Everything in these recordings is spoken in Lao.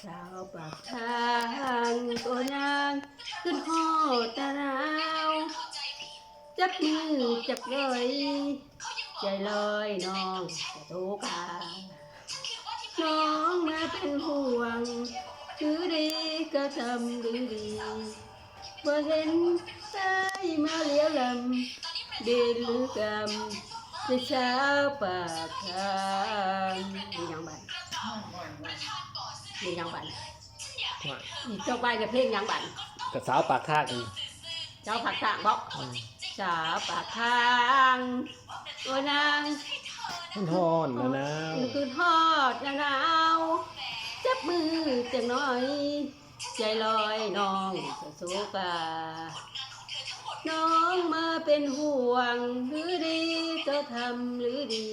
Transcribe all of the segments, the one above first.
ສາວປາກທາງໂຕນາງ ຂຶ້ນຮອດໜາວ ຈັບມືຈັບລອຍ ໃຈລອຍນ້ອງກະໂຕກາ ນ້ອງມາເປັນຫ່ວງ ຫຼືດີກະທຳຫຼືດີ ບໍ່ເຫັນອ້າຍມາຫຼຽວລຳ ເບນຫຼືກຳ ເປັນສາວປາກທາງ. ເປັນຫຍັງບາດ? ເປັນຫຍັງບາດ? ອີກຕໍ່ໄປນະເພງຫຍັງບາດ? ກະສາວປາກທາງອີກ. ສາວປາກທາງບໍ? ອືມ. ສາວປາກທາງ ໂອ້ນາງ ຮ້ອນໜາວ ຄືຮອດໜາວ ຈັບມືຈັກໜ້ອຍ ໃຈລອຍນ້ອງສະໂສກາ ນ້ອງມາເປັນຫ່ວງ ຫຼືດີເຈົ້າທຳຫຼືດີ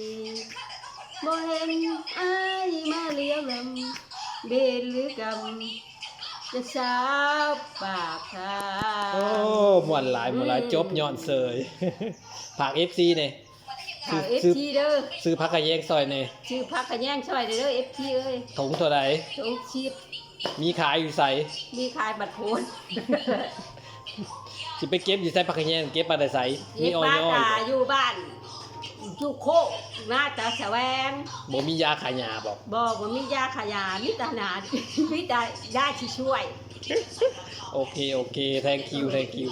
ບໍ່ເຫັນອ້າຍມາຫຼຽວລຳ ເບນຫຼືກຳ ຈາກສາວປາກທາງ. ໂອ້ ມ່ວນຫຼາຍ ມ່ວນຫຼາຍ ຈົບຍ້ອນເສີຍ. ຝາກເອັຟຊີແດ່. ຝາກເອັຟຊີເດີ ຊື້ຜັກຂະແຍງຊ່ອຍແດ່. ຊື້ຜັກຂະແຍງຊ່ອຍເດີ ເອັຟຊີເອີຍ. ຖົງເທົ່າໃດ? ຖົງສິບ. ມີຂາຍຢູ່ໃສ? ມີຂາຍບັດໂພນ. ຊິໄປເກັບຢູ່ໃສ? ຜັກຂະແຍງເກັບມາແຕ່ໃສ? ມີ ເກັບມາ ອອຍ ກະຢູ່ບ້ານ ຢູ່ໂຄກນາຕາສະແຫວງ. ບໍ່ມີຢາຂ້າຫຍ້າບໍ? ບໍ່ ບໍ່ມີຢາຂ້າຫຍ້າ ມີແຕ່ໜ້າ ມີແຕ່ຢາຊິຊ່ວຍ. ໂອເຄ ໂອເຄ thank you thank you.